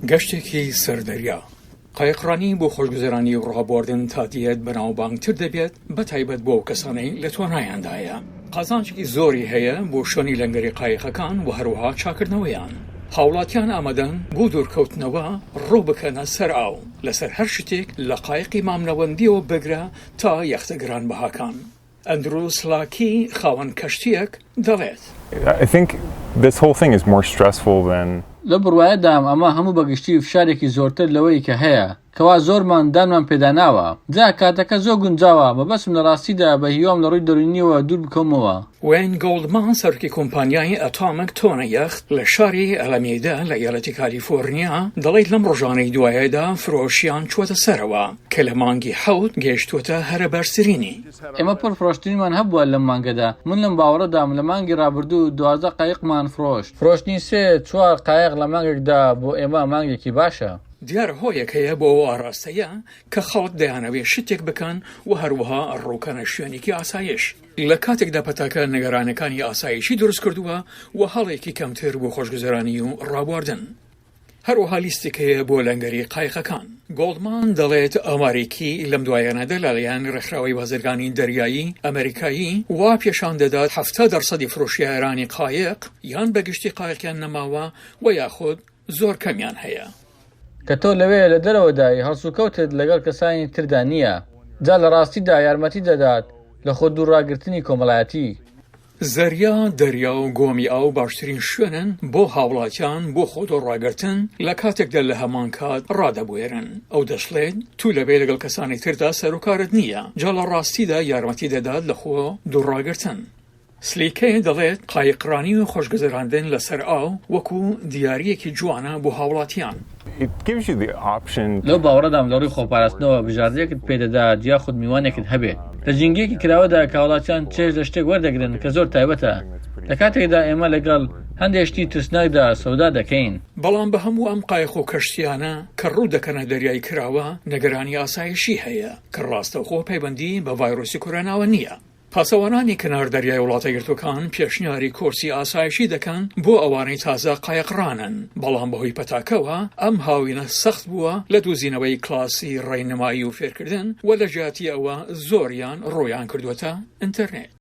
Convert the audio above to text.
گەشتێکی سەر دەریا. قایقڕانی بۆ خۆشگوزەرانی و ڕابواردن تا دێت بەناوبانگتر دەبێت، بەتایبەت بۆ ئەو کەسانەی لە توانایاندایە. قازانجێکی زۆری هەیە بۆ شوێنی لەنگەری قایقەکان و هەروەها چاککردنەوەیان. هاوڵاتیان ئامادەن بۆ دوورکەوتنەوە ڕوو بکەنە سەر ئاو، لەسەر هەر شتێک لە قایقی مامناوەندییەوە بگرە تا یەختە گرانبەهاکان. ئەندرو سلاکی خاوەن کەشتییەک دەڵێت. لەو بڕوایەدام ئەمە هەموو بە گشتی فشارێکی زۆرتر لەوەی کە هەیە، کەوا زۆرمان دانمان پێدا ناوە. جا کاتەکە زۆر گونجاوە، مەبەستم لە ڕاستیدا بە هیوام لە ڕووی دەروونییەوە دوور بکەومەوە. وەین گۆڵدمان سەرۆکی کۆمپانیای ئەتۆمیک تۆنە یەخت لە شاری ئەلەمیدا لە ئیالەتی کالیفۆرنیا دەڵیت لەم ڕۆژانەی دوایەدا فرۆشیان چووەتە سەرەوە کە لە مانگی حەوت گەیشتووەتە هەرە بەرزترینی. ئێمە پڕ فرۆشتنیمان هەبووە لەم مانگەدا، من لەم باوەڕەدام لە مانگی ڕابردوو 12 قایقمان فرۆشت. فرۆشتنی سێ چوار قایق لە مانگێکدا بۆ ئێمە مانگێکی باشە. دیارە هۆیەک هەیە بۆ ئەو ئاراستەیە کە خەڵک دەیانەوێت شتێک بکەن و هەروەها ڕووکەنە شوێنێکی ئاسایش. لە کاتێکدا پەتاکە نیگەرانیەکانی ئاسایشی دروست کردووە و هەڵێکی کەمتر بۆ خۆشگوزەرانی و ڕابواردن. هەروەها لیستێک هەیە بۆ لەنگەری قایقەکان. گۆڵدمان دەڵێت ئامارێکی لەم دوایانەدا لەلایەن ڕێکخراوەی بازرگانی دەریایی ئەمەریکایی وا پێشان دەدات 70 دەرسەدی فرۆشیارانی قایق یان بە گشتی قایقیان نەماوە و یاخود زۆر کەمیان هەیە. کە تۆ لەوێ لە دەرەوەدای هەڵسوکەوتت لەگەڵ کەسانی تردا نییە، جا لە ڕاستیدا یارمەتی دەدات لە خۆ دوورڕاگرتنی کۆمەڵایەتی. زەریا، دەریا و گۆمی ئاو باشترین شوێنن بۆ هاوڵاتیان بۆ خۆدوورڕاگرتن لە کاتێکدا لە هەمان کات ڕادەبوێرن. ئەو دەشڵێت، تو لەوێ لەگەڵ کەسانی تردا سەروکارت نییە، جا لە ڕاستیدا یارمەتی دەدات لە خۆ دوورڕاگرتن. سلیکەی دەڵێت، قایقڕانی و خۆشگوزەراندن لەسەر ئاو وەکو دیارییەکی جوانە بۆ هاوڵاتیان. لەو باوەڕەدام لە ڕووی خۆپاراستنەوە بژاردەیەکت پێدەدات یاخود میوانێکت هەبێت لە ژینگەیەکی کراوەدا کە هاوڵاتیان چێژ لە شتێک وەردەگرن کە زۆر تایبەتە لە کاتێکدا ئێمە لەگەڵ هەندێک شتی ترسناکدا سەودا دەکەین. بەڵام بە هەموو ئەم قایق و کەشتیانە کە ڕوو دەکەنە دەریای کراوە نیگەرانی ئاسایشی هەیە کە ڕاستەوخۆ پەیوەندی بە ڤایرۆسی کۆرۆناوە نییە. پاسەوانانی کەنار دەریای وڵاتە یەکگرتووەکان پێشنیاری کۆرسی ئاسایشی دەکەن بۆ ئەوانەی تازە قایقڕانن، بەڵام بەهۆی پەتاکەوە ئەم هاوینە سەخت بووە لە دۆزینەوەی کلاسی ڕێنمایی و فێرکردن و لەجیاتی ئەوە زۆریان ڕوویان کردووەتە ئینتەرنێت.